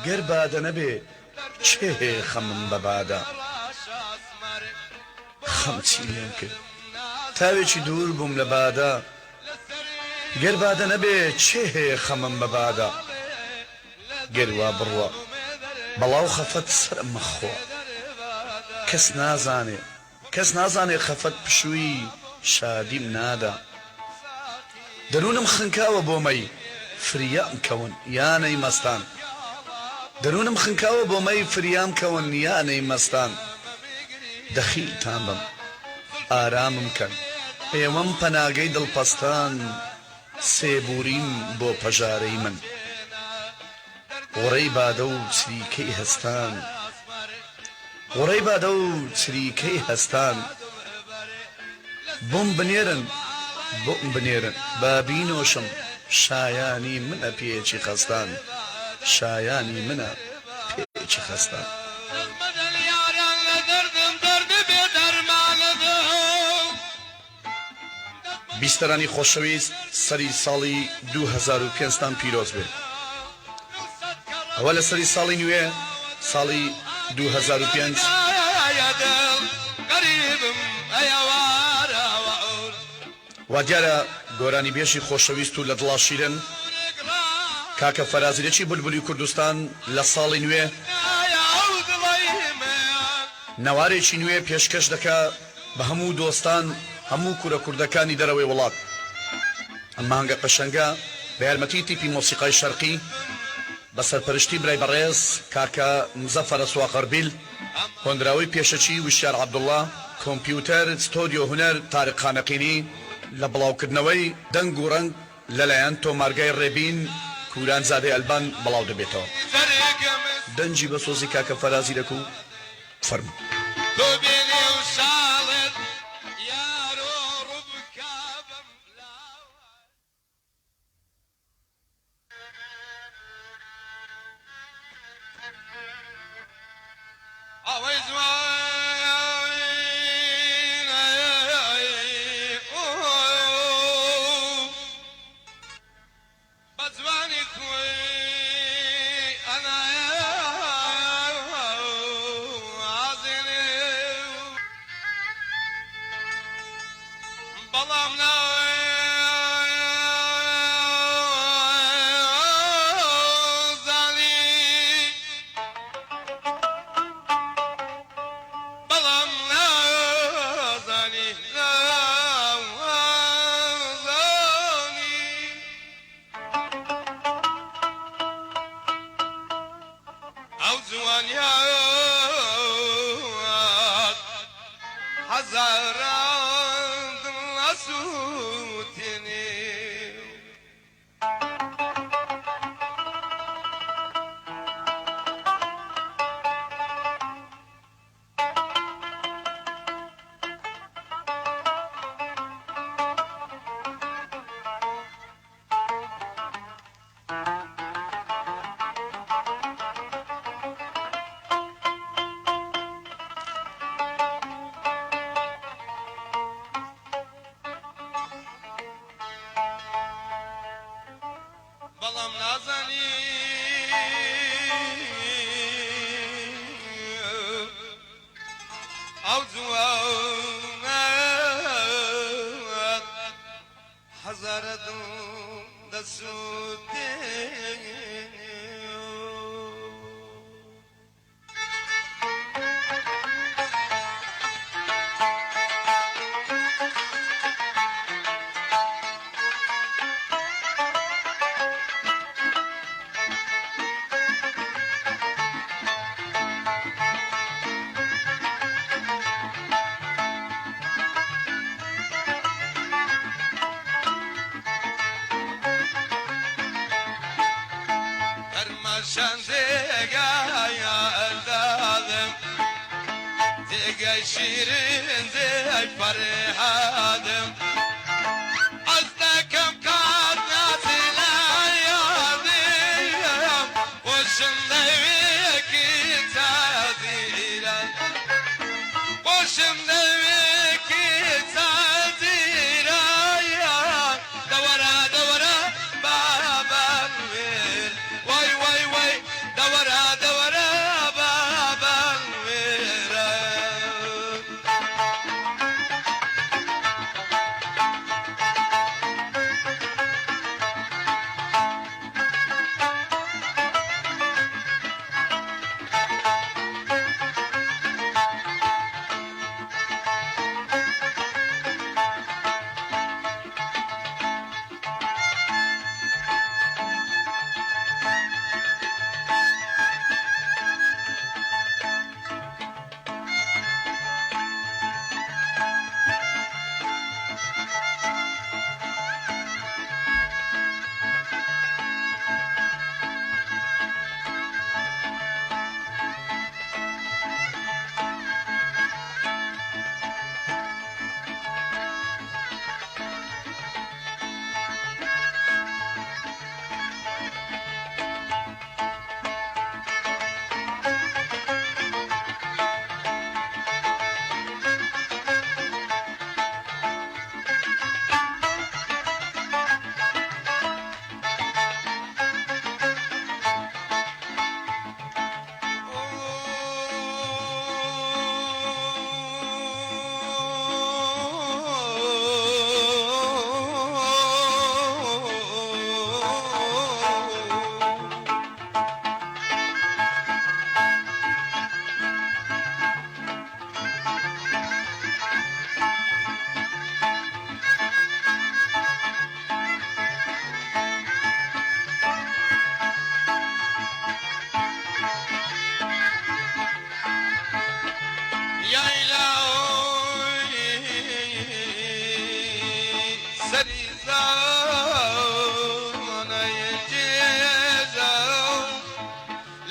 گەر بادە نەبێ کێ هەیە خەمم بە بادە؟ خەم چی لێم کرد تاوێکی دوور بووم لە بادە؟ گەر بادە نەبێ کێ هەیە خەمم بە بادە؟ گەر وا بڕوا بەڵا و خەفەت سەرم مەخوا. کەس نازانێ کەس نازانێ خەفەت پشووی شادیم نادا. دەروونم خنکاوە بۆ مەی فریام کەون یانەی مەستان. دەروونم خنکاوە بۆ مەی فریام کەون یانەی مەستان. دەخیلتان بم ئارامم کەن ئێوەم پەناگەی دڵپەستان. سێبورین بۆ پەژارەی من. غڕەی بادە و چریکەی هەستان. غڕەی بادە و چریکەی هەستان. بۆم بنێرن، بۆم بنێرن، با بینۆشم، شایانی منە پێچی خەستان، شایانی منە پێچی خەستان. بیستەرانی خۆشەویست سەری ساڵی 2005 تان پیرۆز بێ. ئەوە لە سەری ساڵی نوێ ساڵی 2005. وا دیارە گۆرانیبێژی خۆشەویست و لە دڵا شیرن کاکە فەرازیرەکی بولبولی کوردستان لە ساڵی نوێ نەوارێکی نوێ پێشکەش دەکا. بە هەموو دۆستان هەموو کورە کوردەکانی دەرەوەی وڵات. ئەم مانگە قەشەنگە بە یارمەتی تیپی مۆسیقای شەرقی بە سەرپەرشتی برای بەڕێز کاکە مزەفەرە سواقەربیل، هۆنراوەی پێشەکی وشیار عەبدوڵا، کۆمپیوتەر، ستۆدیۆ هونەر تارق خانەقینی، لە بڵاوکردنەوەی دەنگ و ڕەنگ لەلایەن تۆمارگای ڕێبین کوران زادەی ئەلبان بڵاو دەبێتەوە. دەنگی بەسۆزی کاکە فەراز زیرەک و فەرموو. تۆ بێنێ و شاڵت یارۆ ڕووبکە بەم لاوە. ئەوەی بە جوانی خۆی ئەنازێنێ بەڵام نازانی بەڵام نازانی نازانی. ئەو جوانیە هەزاران دڵ ئەسووتێنێ. بەڵام نازانی ئەو جوانە هەزارە دڵ دەسووتێنێ. کرماشان جێگای ئەرداڵم جێگای شیرین جێی فەرهادم حەز دەکەم کات ناچی لە یادم خۆشم دەوێ کچە زیران خۆشم دەوێ کچە زیران دەوەرە دەوەرە بابم وێر وای وای وای دەوەرە.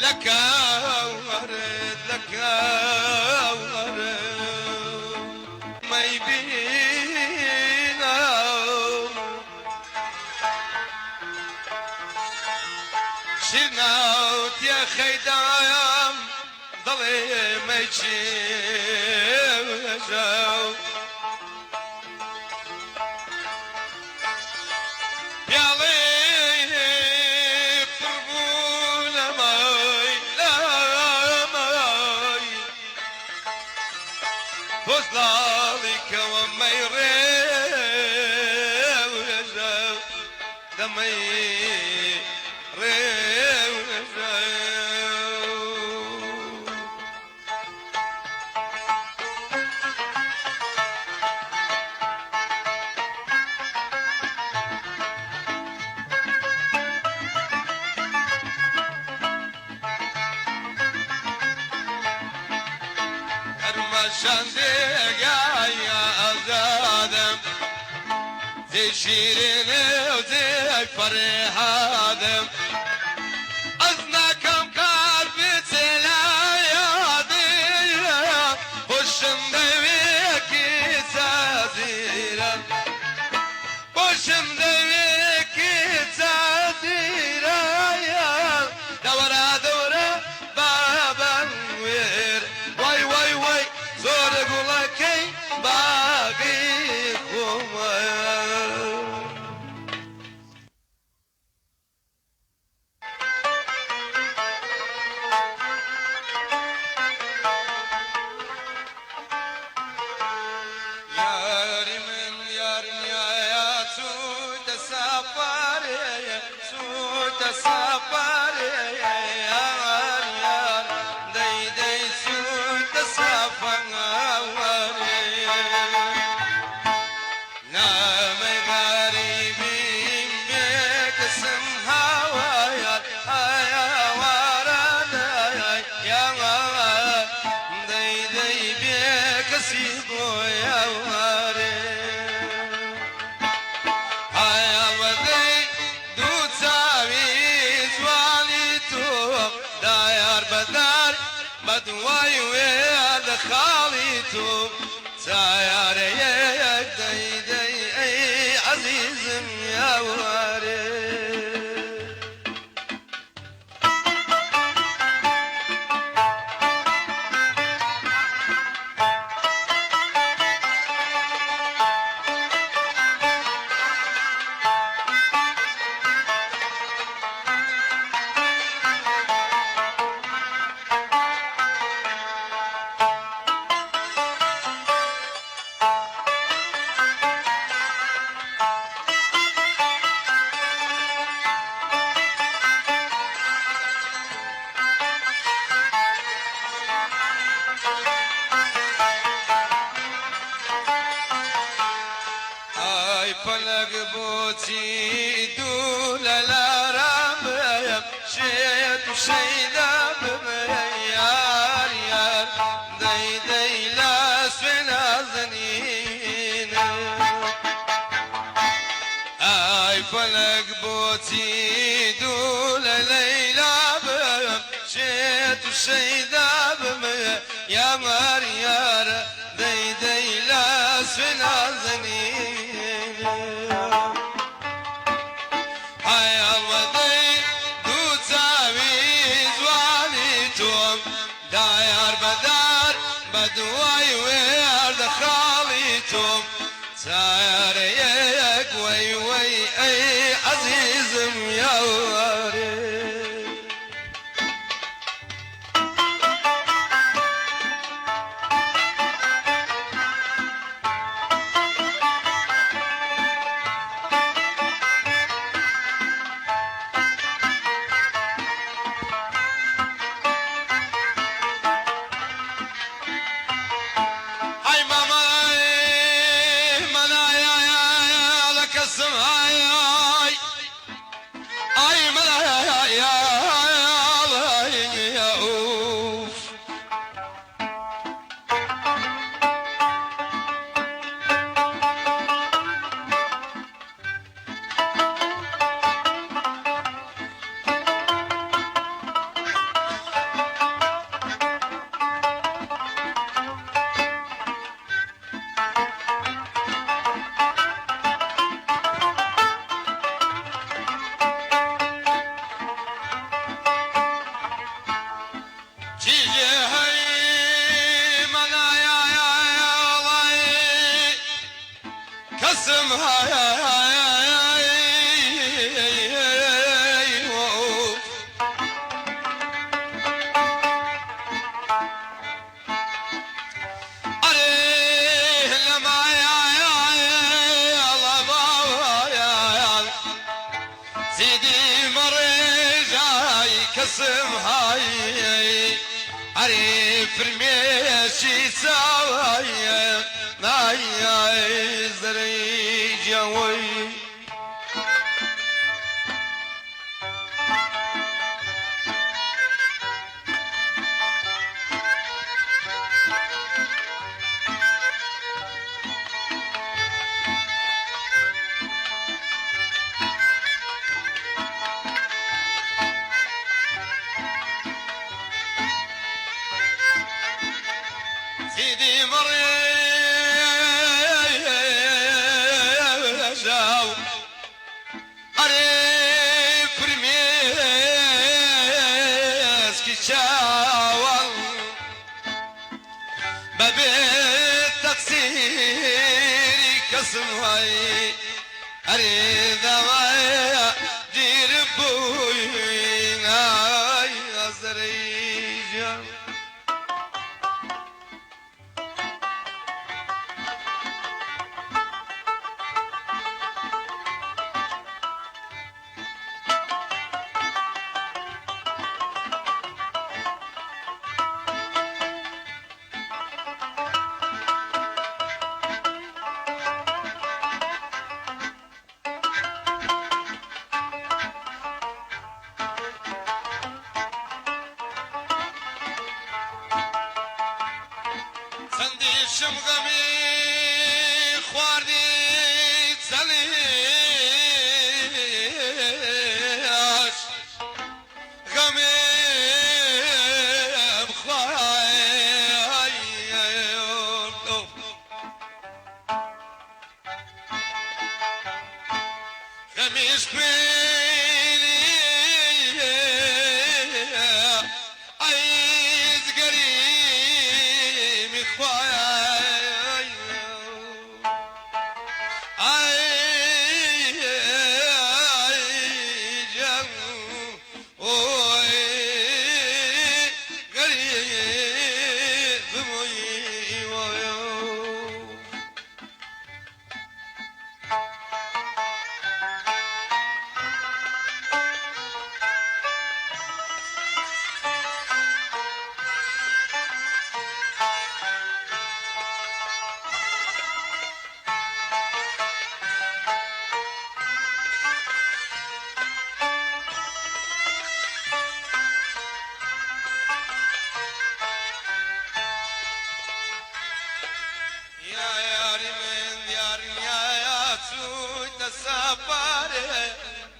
لە کاوەرت لە کاوەرت مەیبینم شیرناو تێخەیدام دڵێ مەچێژەو پیاڵێ پڕ بوو لەمای لەمای پۆستاڵی کەوە مەی ڕێژەو دەمەی ڕێژەو. هەرمەشەندێگای ئازادم زێ شیرینێ و زێ فەرهادم ئەز ناکەم کار بچێ لە یادێ خۆشم دەوێ کچە خۆشم دەوێ کچە زیرە دەوەرە دەورە بابم وێر وای وای وای زۆر گوڵەکەی باغی خۆمە. یاری من یارم یا چوویتە سەفەرێ چوویتە سەفەرێ یار یار دەی دەی چوویتە سەفەرێ نامەی غەریبیم بێکەسم هاوار هاوارانە یار دەی دەی بێکەسی بۆ یاوارێ هایاوەدەی دوو چاوی جوانی تۆ دایار بەدار بە دوای وێ خاڵی تۆ چایارەیەک دەی دەی ئەی عەزیزم یاوارێ. ئای پەلک بۆچی دوو لە لارام شێت و شەیدا ببێ یار یار دەی دەی لە سوێ نازەنینە. ئای پەلک بۆچی دوو لە لەیلا بم شێت و شەیدا ببێ یار یار دەی دەی لە سوێ نازەنینە. هەیاڵوەدەی دوو چاوی جوانی تۆم دایار بەدار بە دوای وێردە خاڵی تۆم چارەیەک وەی وەی ئەی عەزیزم یاوارێ. ئای مامای مەلایە لە کەسم ئای ئای مەلایە های کەسم های ئەرێ فرمێشی چاوایە نایای زەرەی جیاوەی. سيدي مريجاو أري فرميس كشاوال ببيت تقصيري كسماي أري ذوايا جير بوين آي أزريجا. سندیشم غمی خواردی چلیش غمیم خوای غمیش خوینی عیز گریم خوای ای جان اوی غریب وی. یا یاری من دیار یا چویتە سەفارێ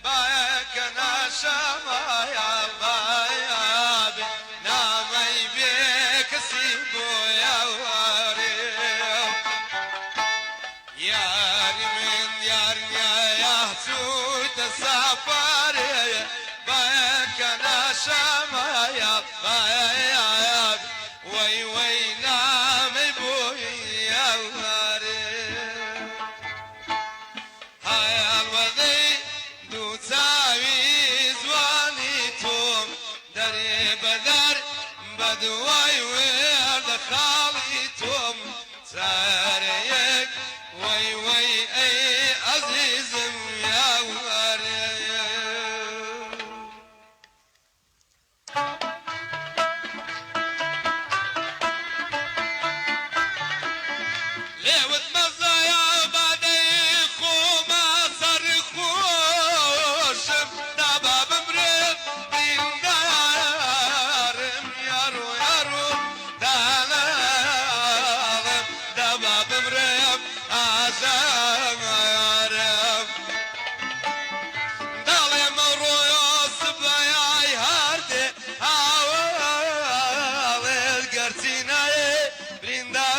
بایەکە ناشەمایە بایابێ نامەی بێکەسی بۆ یاوارێ. یاری من دیار یا چویتە سەفارێ بایەکە ناشەمایە بایابێ وەی وەی نامەی بۆ یاوارێ. هایاڵوەدەی دوو چاوی زوانی تۆم دەرێ بەدەر بە دوای وێردە خاڵی تۆم چارەیەک وەی وەی ئەی ئەزیزم یاوارێ. لێوت مەزایە بادەی خۆمە سەرخۆشم دابا بمرم بریندارم یارۆ یارۆ داناڵم دابا بمرم ئازارم داڵێم ڕۆیۆ سبەیای هەردێ هاوڵێت گەرچی نایێ بریندارم.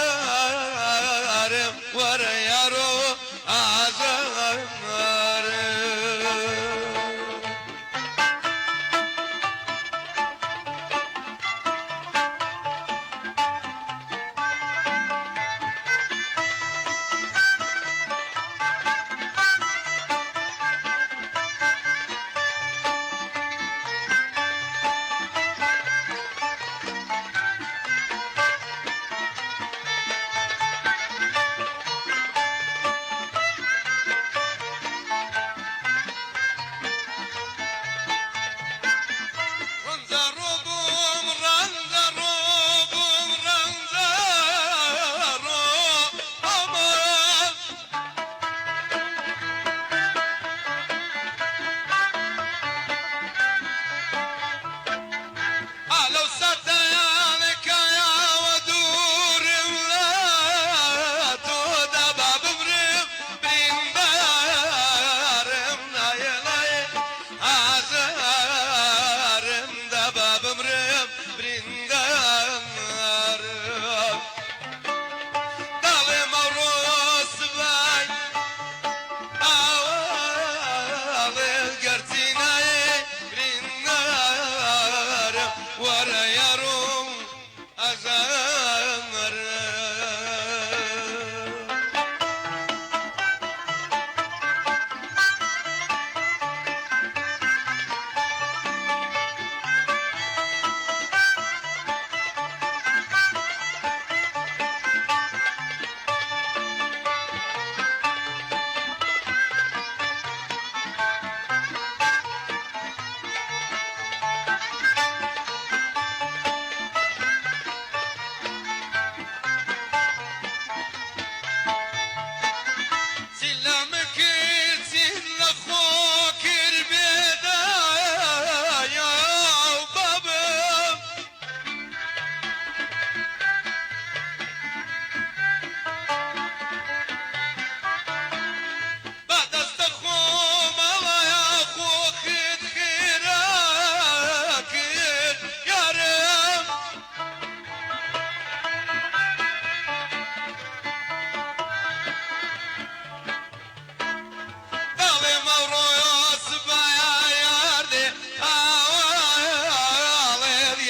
وەرە یارۆ ئازارم. زلم کرد زل خۆ کرد بێدایە بابم. بە دەستە خۆمەوەیە خۆ خت خێرا کرد یارم. دەڵێ مەڕۆیە سبایە یاردێ ئاواڵێ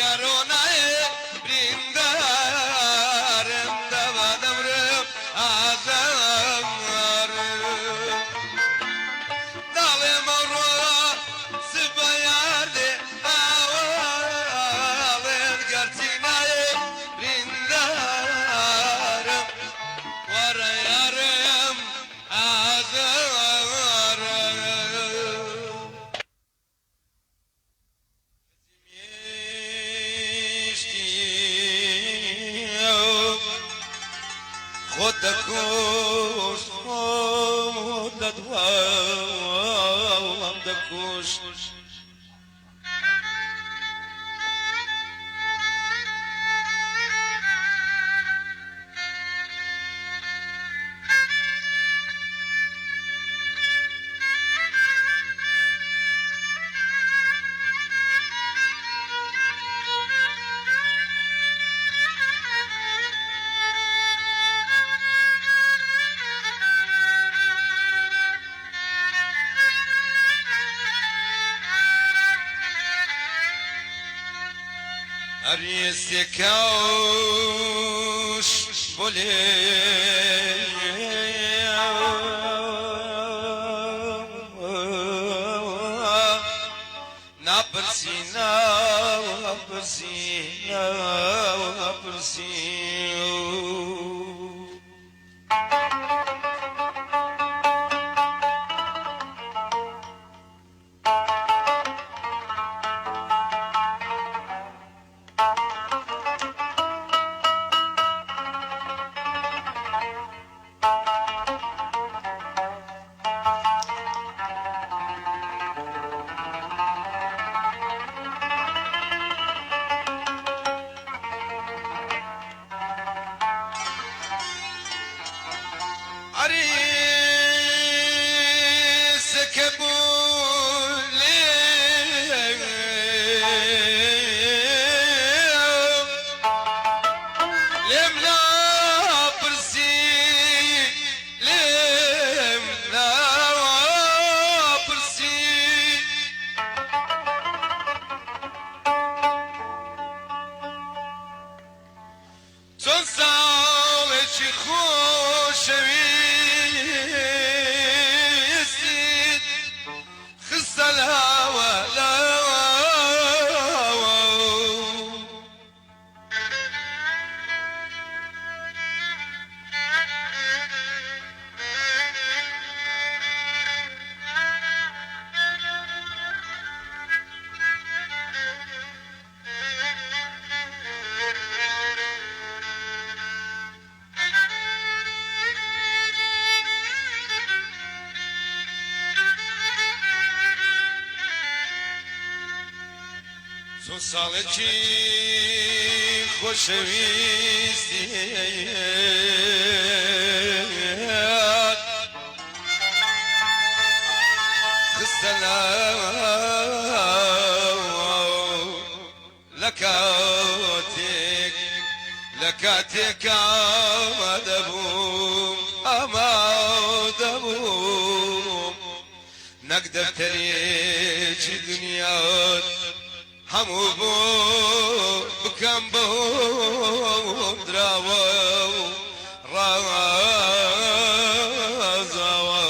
یارۆنایێ بریندارم دەبا دەمرم ئازارم. دەڵێ مەڕۆیە سبە یاردێ ئاواڵێ گەرچی نایێ بریندارم وەرە یارم ئازارم. خۆت دەکوشت خۆت لە دواوەم دەکوشت. ئەریسێکاوش بۆ لێ ناپرسی ناپرسی ناپرسی. عريسك بولي لم لا برسي لم لا برسي. چۆن ساڵێکی خۆشەویستیت خستە لاوە لاوە. چۆن ساڵێکی خۆشەویستیت خستە لاوە لە کاتێک لە کاتێک ئامادە بووم ئامادە بووم نەک دەفتەرێکی دنیات هەموو بۆ بکەم بەهۆندراوە و ڕازاوە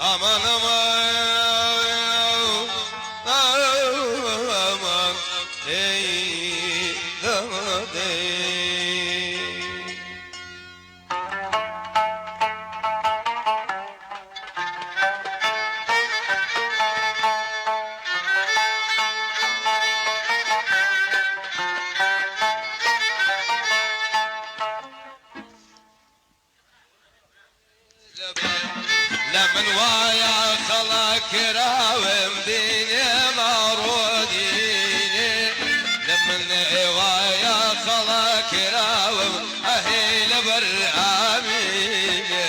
ئامان ئەمان ئامان ئەی دادەی. لە من وایە خەڵک کراوم دینێ ماڕۆدینێ لە من وایە خەڵک کراوم ئەهی لەبەر ئامینێ.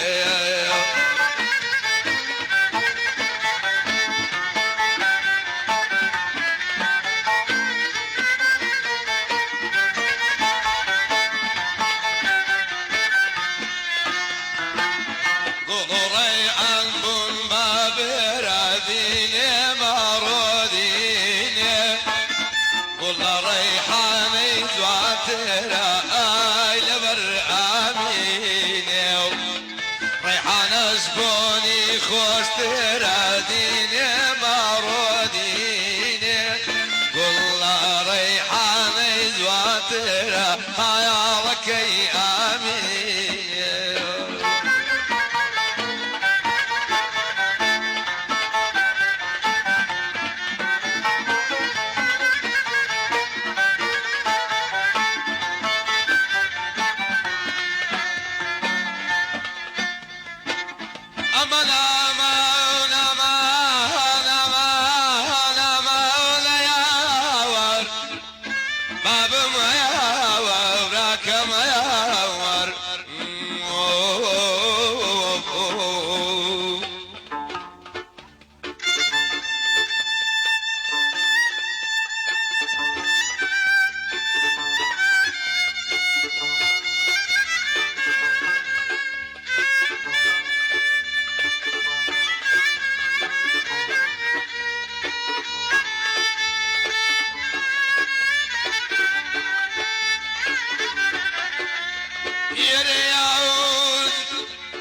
گوڵ و ڕەیعان بوون با بێرادینێ ماڕۆدینێ گوڵ لە ڕەیحانەی جوانترە ئای لەبەر ئامینێ و ڕەیحانەش بۆنی خۆشترە دینێ ماڕۆدینێ گوڵ لە ڕەیحانەی جوانترە هایاڵەکەی ئامینێ. ئەمان ئەمان ئەمان ئەمان ئەمان یاوەر بابم یاوەر براکەم یاوەر.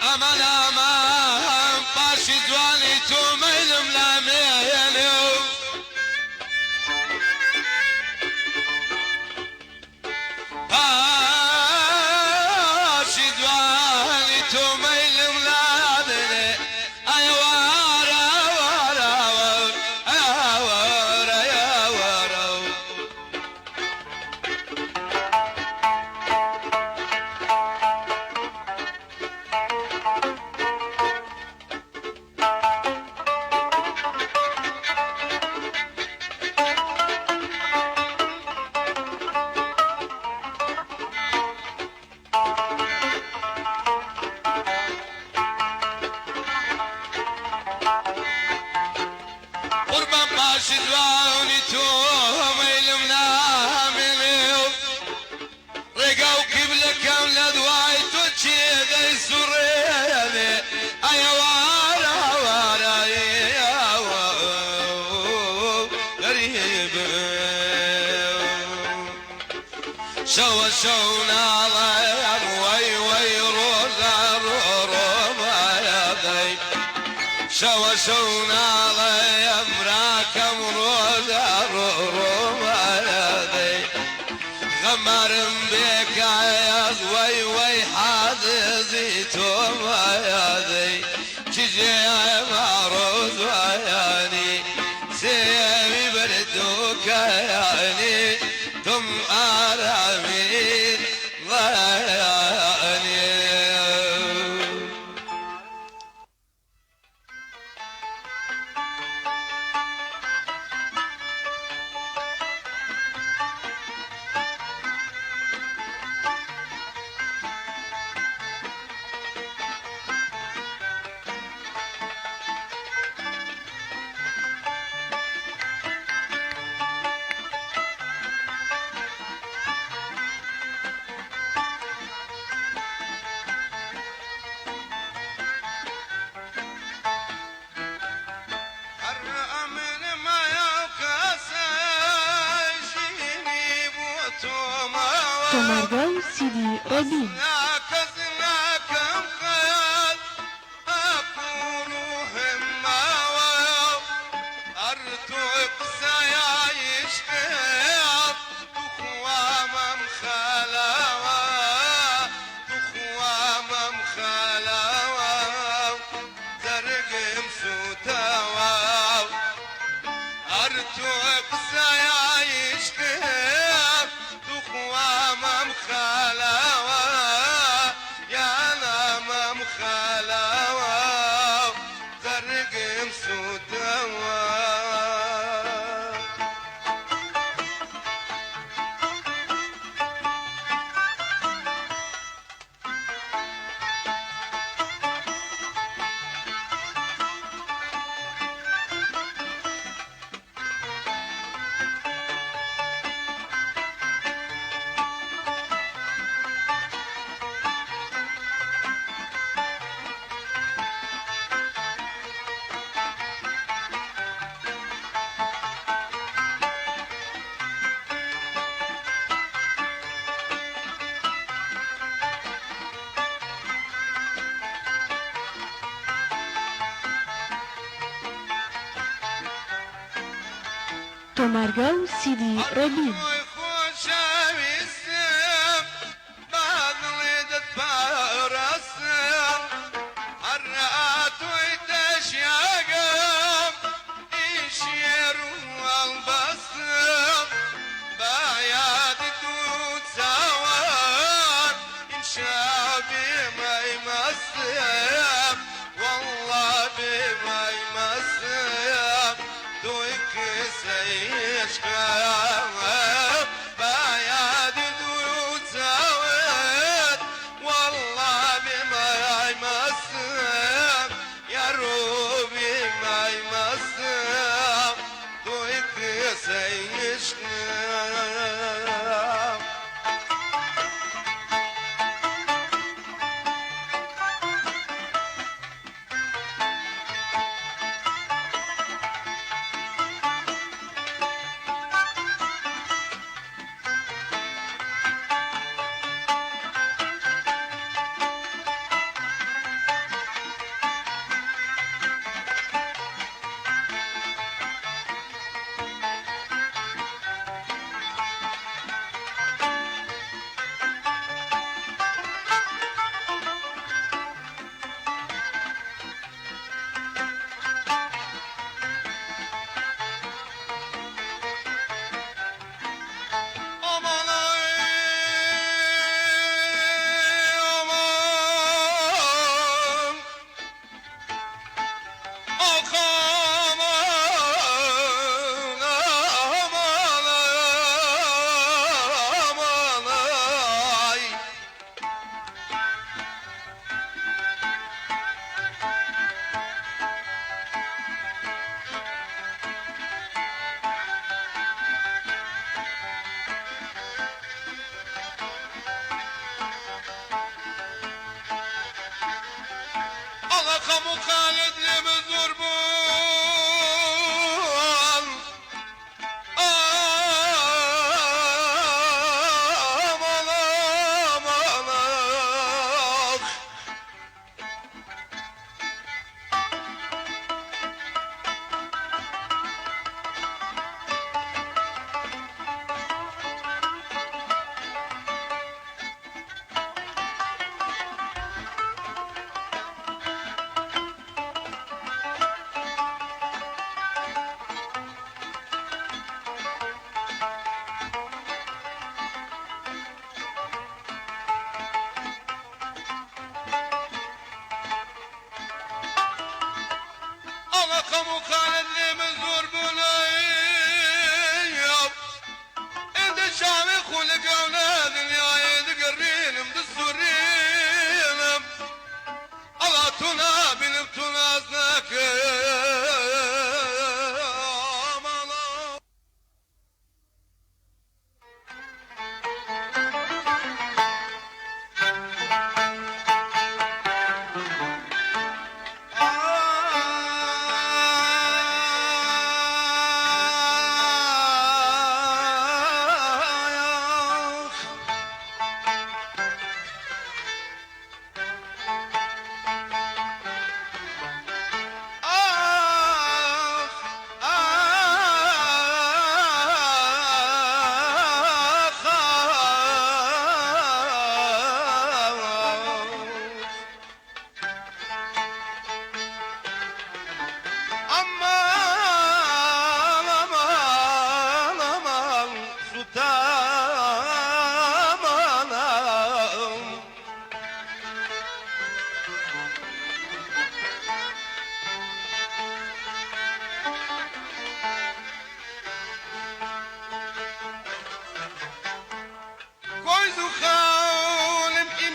ئەمان ئەمان پاشی جوانی تۆ مەیلم لامێنێ و پاشی جوانی تۆ مەیلم لامێنێ ئەی وارە وارە وارە وارە. قوربان پاشی جوانی تۆ مەیلم نامێنێ و ڕێگا و قیبلەکەم لە دوای تۆ چێ دەیسوڕێنێ ئەیە وارە وارە غەریب. شەوە شەو ناڵێم وەی وەی ڕۆژە ڕۆ ڕۆمایەدەی شەوە شەو ناڵێم براکەم ڕۆژە ڕۆ ڕۆمایەدەی غەمارم بێکایەز وەی وەی حادزی تۆمایەدەی چجێ ماڕۆزوایانی سێوی بەردووکایانی تم ئارامی ضایانی. تۆمارگە و سیدی ڕێبین. تۆمارگە و سیدی ڕێبین.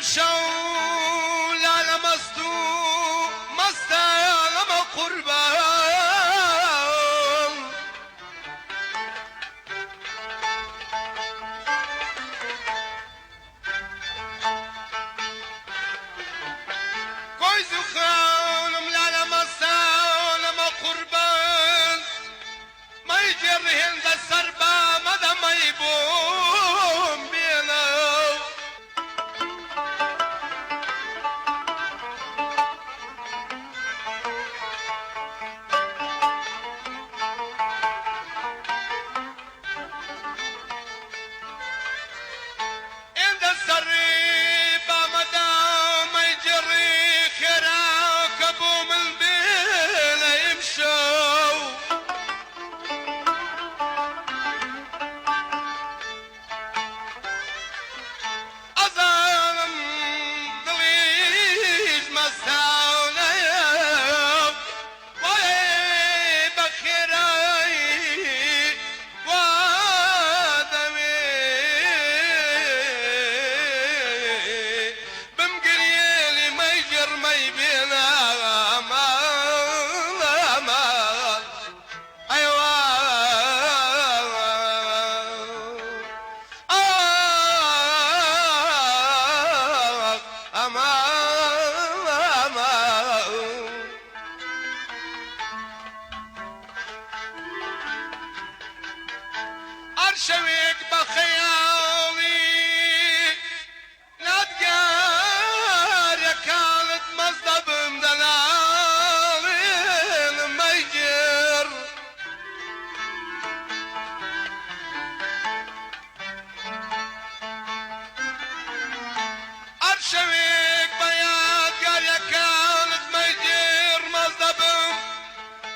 ئیمشەو لالە مەست و مەستانەمە قوربان. کۆی زوخانم لالە مەستانەمە قوربان. مەی گێڕ هێندە سەر با مەدە مەی بۆم بێنە. ئێندە سەر با مەدە مەی گێڕی خێرا کە بۆ من بێنە ئیمشەو. ئەزانم دڵیش مەستانەیە وای بە خێرایی وا دەوێ بمگریێنی مەیگێڕ مەیبێنە ئەمان ئەمان ئەیوا ئاخ ئەمان ئەمان. هەر شەوێک بە خەیاڵی نادگارەکانت مەست دەبم دەناڵێنم مەیگێڕ. هەر شەوێک بە یادگاریەکانت مەیگێڕ مەست دەبم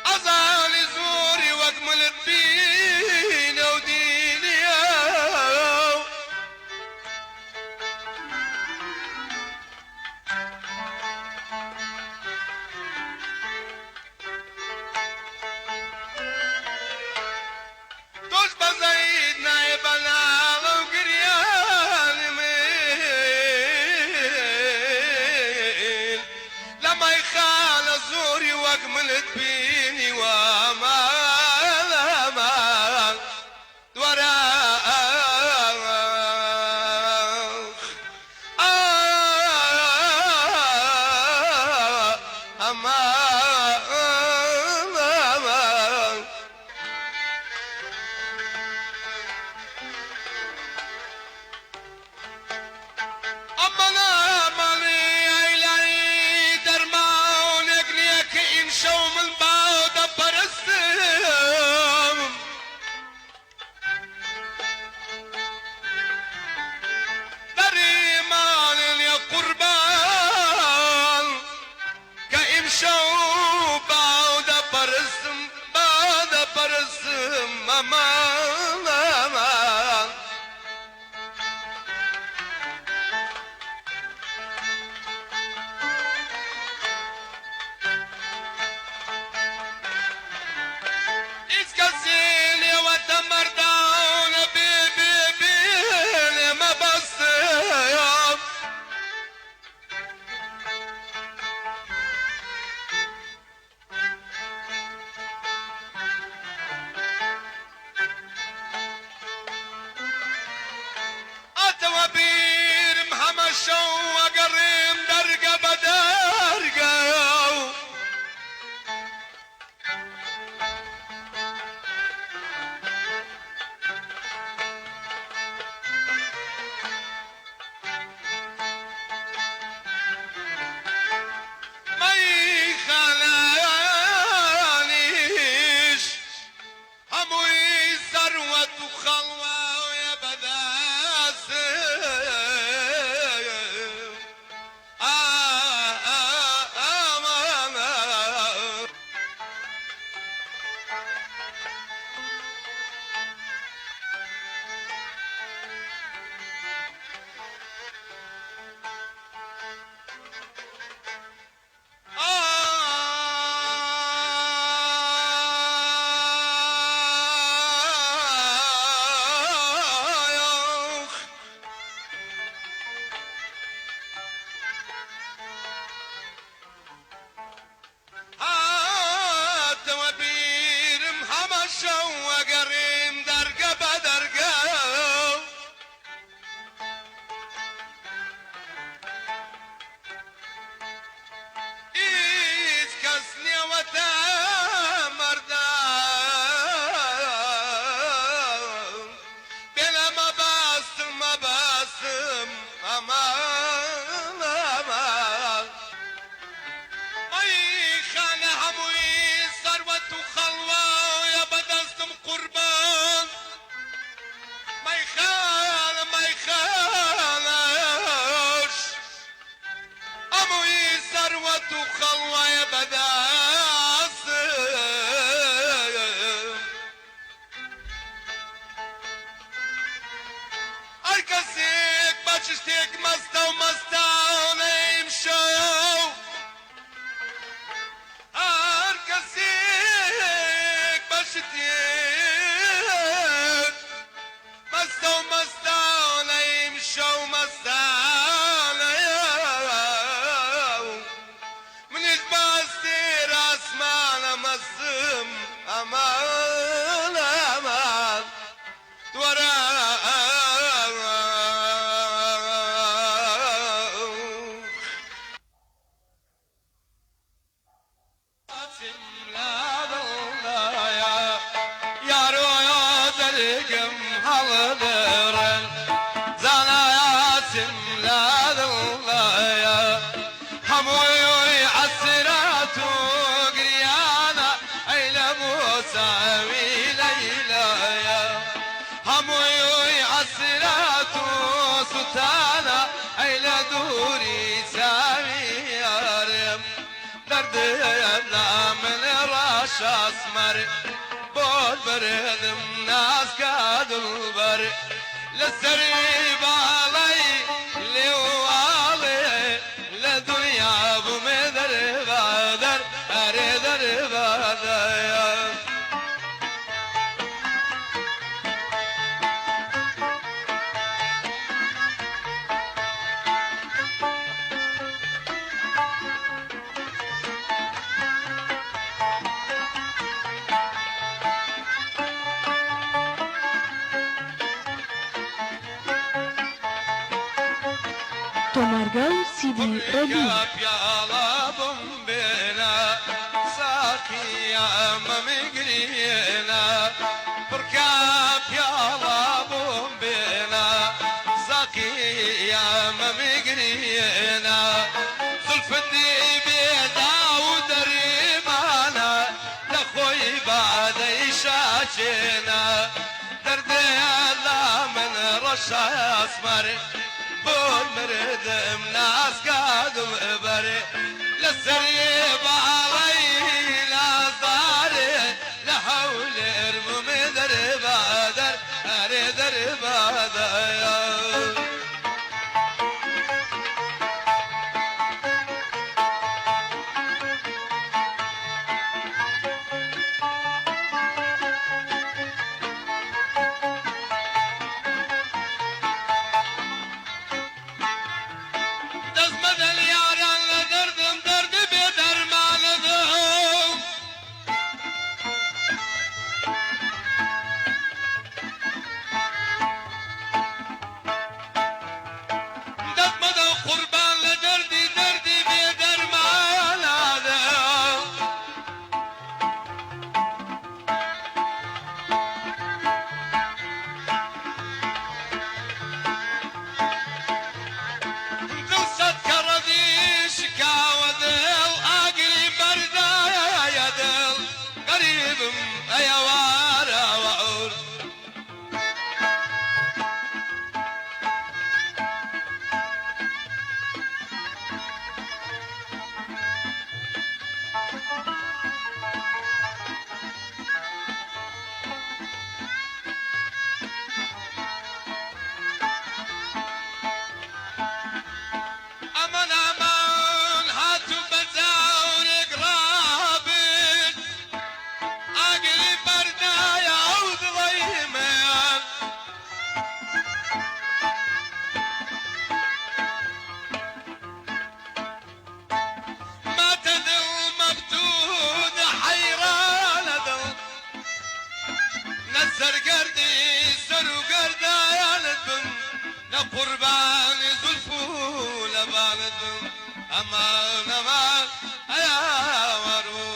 ئەزانی زۆری وەک ملت بینە و دینیە. تۆش بەزەیت نایە بە ناڵە و گریانی من. کەسێک بە چ شتێک مەستە و مەستانەی ئمشەو. هەر کەسێک بە شتێک مەستە و مەستانەی ئمشەو مەستانەیە منیش بە ئەستێرە ئاسمانە مەستم ئەمان ئەمان. هەمووی عەسرەت و سوتانە ئەی لە دووری چاوی یارم دەردم لە من ڕەش ئەسمەر بۆت بردم ناسکە دڵبەر لەسەری باڵای لێواڵێ لە دنیا بووم دەربەدەر ئەرێ دەربەدەر. تۆمارگا و سیدی ڕێبین. مردم ناسکادم بەرێ لەسەر باڵی نازدارێ لە هەولێر بووم دەربادەر ئەرێ دەربادەر. دەست مەدەن یاران لە دەردم دەردی بێ دەرمانم. دەست مەدەن قوربان لە دەردی دەردی بێ دەرمانم. دڵ سەد کەڕەدی شکاوە دڵ ئاگری بەردایە دڵ غەریبم ئەیەوارەوە عور. ئەمن ئەمان هاتوو بە جاورێک ڕابێت ئاگری بەردایە ئەو دڵەی من. ماتە دڵ مەبتوون حەیرانە دڵ لەسەر گەردی سەر و گەردانت بم لە قوربانی زولف و لەبانت بم ئەمان ئەمان ئەیاوەرۆ.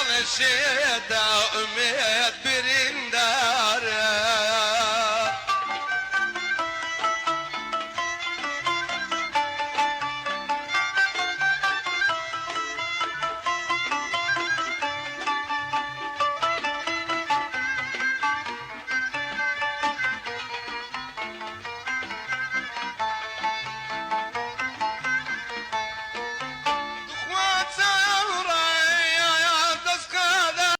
مەڵێ شێتە ئومێد بریندارە. دخوا چاوەڕێیە دەستخەدە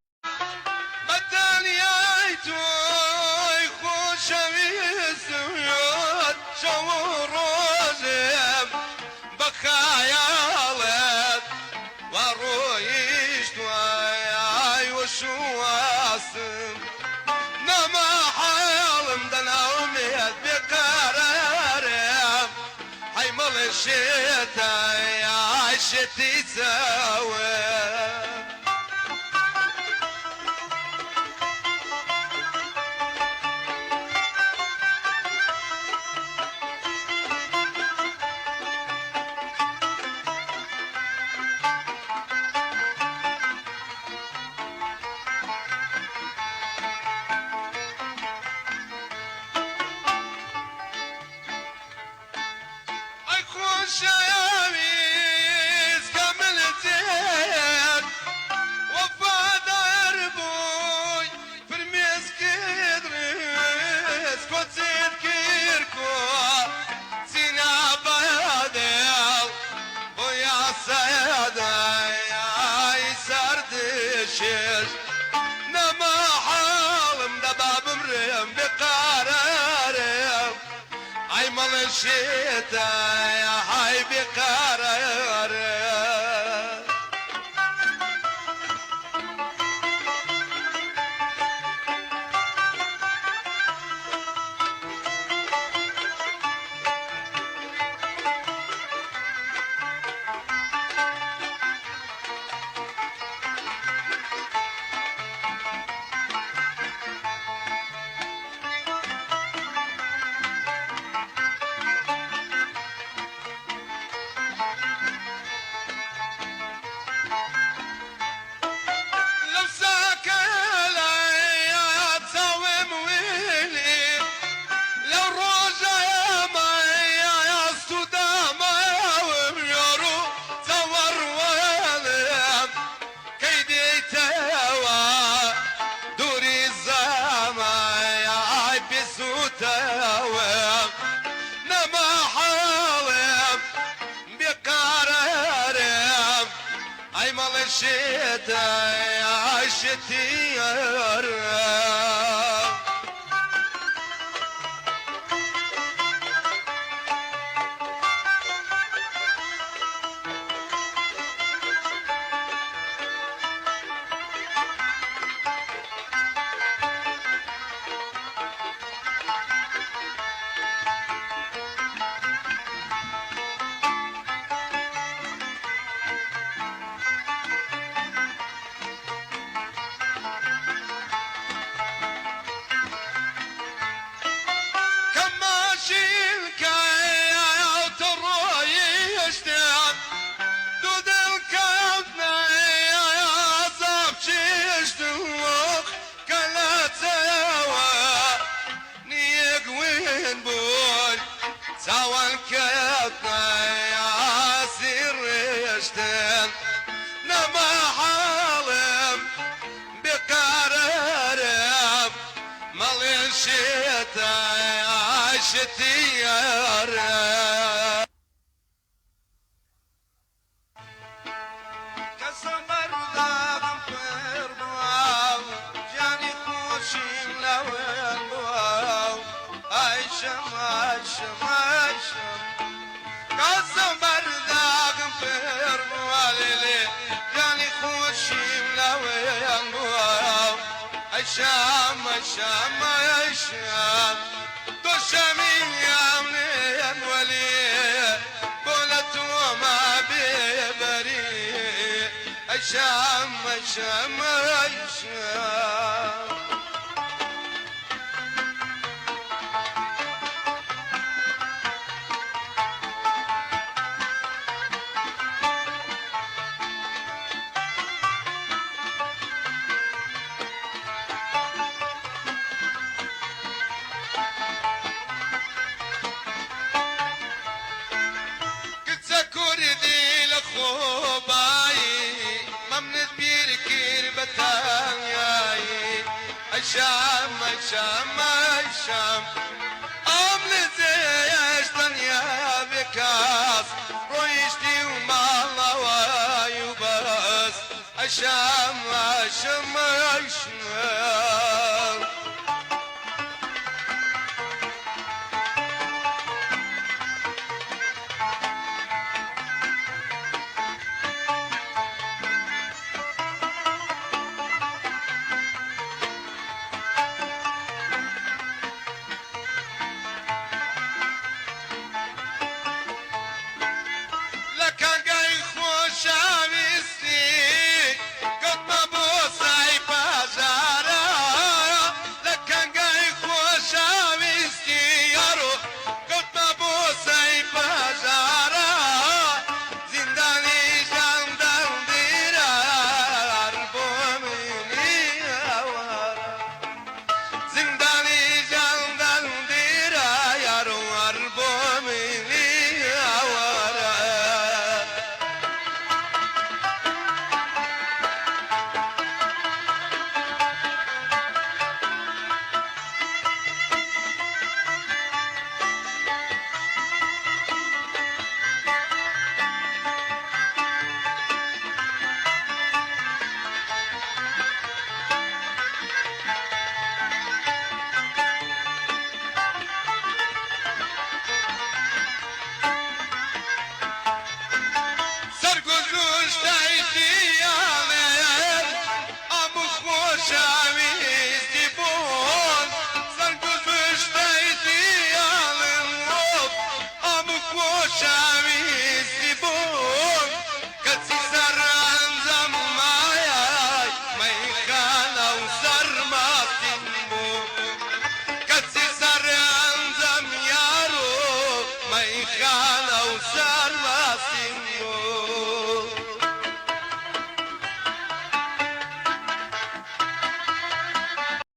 بە تەنیای تۆی خۆشەویستم شەو و ڕۆژێم بە خەیاڵت وا ڕۆیشتووە ئای وشواسم نەما حاڵم دەنا ئومێد بێقەرارم هەی مەڵێ شێتە ئای شێتی چاوم. ئەی خۆشەویست کە ملتێت وەفادار بووی فرمێسکت ڕێز کۆچت کرد کۆچی نابەدڵ بۆ یاسەدای سەردشێش نەما حاڵم دەبا بمرم بێقەرارم ئەی مەڵێ شێتە ئای بێقەرارم. لەو ساکەلەیا چاوم ویلی لەو ڕۆژەمەیا سووداماوم یۆرو چاوەڕوانم کەی دێیتەوە دووری زەمەیای بسووتەوەم نەما حاڵم بێقەرارم ئەی مەڵێ شێتە ئای شێتی یارم. کەماشیلکە تڕۆیشتم دوو دڵ کەوتنە عەزاب چێشتم کە لە چاوە نیەک ون بوون چاوان کەوتنە ئاسیر ڕێشتن نەما حاڵم بێقەرارم مەڵێ شێتە ئای شێتی یارم. کەسم بەرداغم پر بووە گیانی خۆشیم لەوێن بووە ئایشم ئایشم ئایشم کەسم بەرداغم پر بووە لێلێ گیانی خۆشیم لەوێن بووە ئەیشام ئەیشام ئەیشام دۆشەمیام لێم وەلی بۆ لە تۆما بێبەری ئەیشام ئەیشام ئەیشام. ئەی شام ئەی شام ئەی شام ئەم لە جێیش تەنیا بێ کاس ڕۆیشتی و ماڵاوای و بەس ئەی شام ئەی شام ئەی شام.